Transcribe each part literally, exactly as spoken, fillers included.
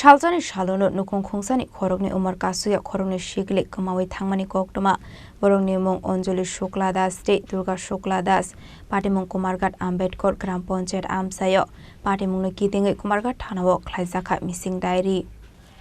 Salsani salono nukhung khungsani khoroknwi umor kasukya khoroknwi sikli kwmawi thangmani koktwma. Borokni mung Anjali Shukla Das tei Durga Shukla Das. Patimung Kumarghat Ambedkar Gram Panchayat amchaio. Patimungno kitingwi Kumarghat thanao khlaijakha missing diary.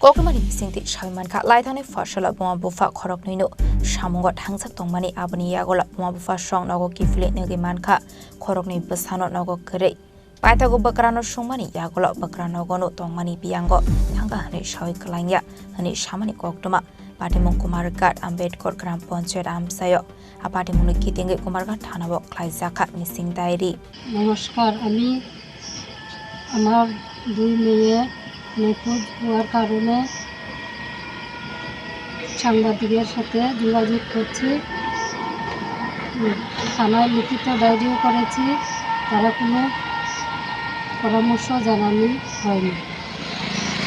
Koktwmani bisingtwi sawi mankha, laithangni phorsalo buma bupha khoroknwino samungo thangjak tongmani, aboni yagulo buma bupha song nogo kiphilwi nugwi mankha, khoroknwi bwsano nogo kwrwi. Paithago bwkrano sungmani yagulo bwkra nogono tongmani biyango thangkha hwnwi sawi kwlangya hwnwi samani koktwma. Patimung Kumarghat Ambedkar Gram Panchayat amchaio. A patimungno kitingwi Kumarghat thanao khlaijakha missing diary. নমস্কার, আমি আমার দুই মেয়ে নিখোঁজ হওয়ার কারণে সাংবাদিকের সাথে যোগাযোগ করছি। উম, থানায় লিখিত ডায়েরিও করেছি, তারা কোনো পরামর্শ জানানি হয়নি।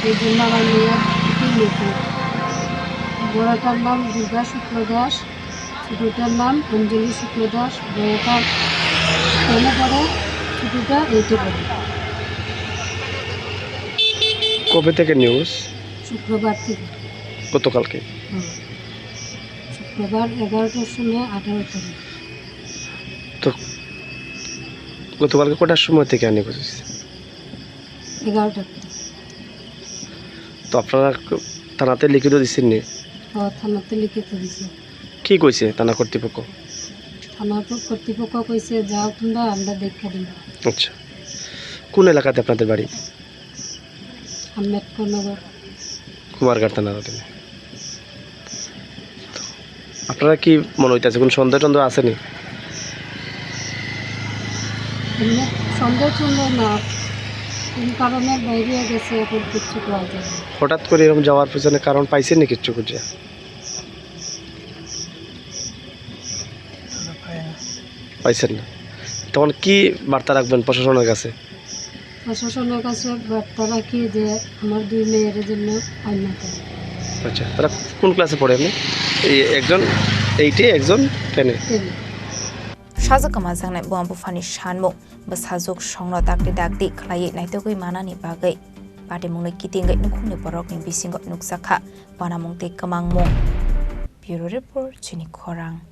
এই জন্য আমার মেয়ে আজকে নিখোঁজ। বড়টার নাম দুর্গা শুক্ল দাস, ছোটটার নাম অঞ্জলি শুক্ল দাস, বড়টা টেনে পড়ে, ছোটটা এইটে পড়ে। কবে থেকে নিউজ? শুক্রবার থেকে। গতকালকে? হুম। শুক্রবার এগারোটার সময়, আঠারো তারিখ। তো গতকালকে কটার সময় থেকে আনি বুঝেছি? এগারোটার থেকে। তো আপনারা ক-, থানাতে লিখিত দিচ্ছেন নি? ও, থানাতে লিখিত দিছে। কি কইছে থানা কর্তৃপক্ষ? থানার কর্তৃপক্ষ কইছে, "যাও তোমরা, আমরা দেখা দিব।" আচ্ছা, কোন এলাকাতে আপনাদের বাড়ি? আম্বেদকর নগর। কুমারঘাট থানার অধীনে। আপনারা কি মনে হইতেছে, কোনো সন্দেহ টন্দেহ আছে নি? এমনি সন্দেহ টন্দেহ না, কোন কারণে বাইরে গেছে এখন কিচ্ছু কওয়া যায় না। হঠাৎ করে এরকম যাওয়ার পিছনে কারণ পাইছেন নি কিচ্ছু খুঁজে? পাইছেন না। তখন কি বার্তা রাখবেন প্রশাসনের কাছে? প্রশাসনের কাছে বার্তা রাখি যে আমার দুই মেয়ের জন্য আইন মাথায়। আচ্ছা, তারা কোন ক্লাসে পড়ে আপনি? এই একজন এইটে, একজন টেনে। টেনে। Sajwk kwmajaknai buma buphani sanmung, bwsajwk songno dakti dakti khlaiwi naitugwi manani bagwi patimungno kitingwi nukhungni borokni bisingo nukjakha uanamung tei kwmangmung. Bureau Report, Chini Khorang.